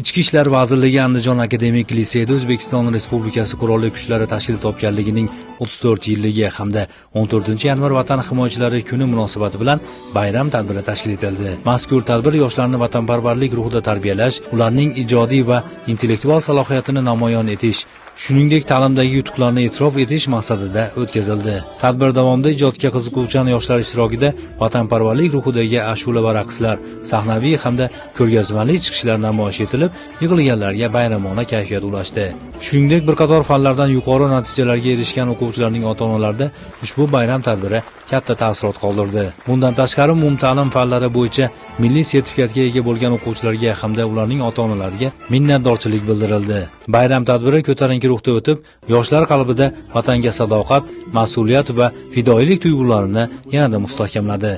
Ichki ishlar vazirligi Andijon akademik litseyida O'zbekiston Respublikasi Qurolli Kuchlari tashkil topganligining 34 yilligi hamda 14-yanvar Vatan himoyachilari kuni munosabati bilan bayram tadbiri tashkil etildi. Mazkur tadbir yoshlarni vatanparvarlik ruhida tarbiyalash, ularning ijodiy va intellektual salohiyatini namoyon etish, shuningdek ta'limdagi yutuqlarni e'tirof etish maqsadida o'tkazildi. Tadbir davomida ijodga qiziquvchan yoshlar ishtirokida vatanparvarlik ruhidagi ashula va raqslar, sahnaviy hamda ko'rgazmali chiqishlar namoyish etilib, yig'ilganlarga bayramona kayfiyat ulashdi. Shuningdek, bir qator fanlardan yuqori natijalarga erishgan o'quvchilarning ota-onalarida ushbu bayram tadbiri katta taassurot qoldirdi. Bundan tashqari, umumta'lim fanlari bo'yicha milliy sertifikatga ega bo'lgan o'quvchilarga hamda ularning ota-onalariga minnatdorchilik bildirildi. Bayram tadbiri ko'tarinki ruhda o'tib, yoshlar qalbida vatanga sadoqat, mas'uliyat va fidoyilik tuyg'ularini yanada mustahkamladi.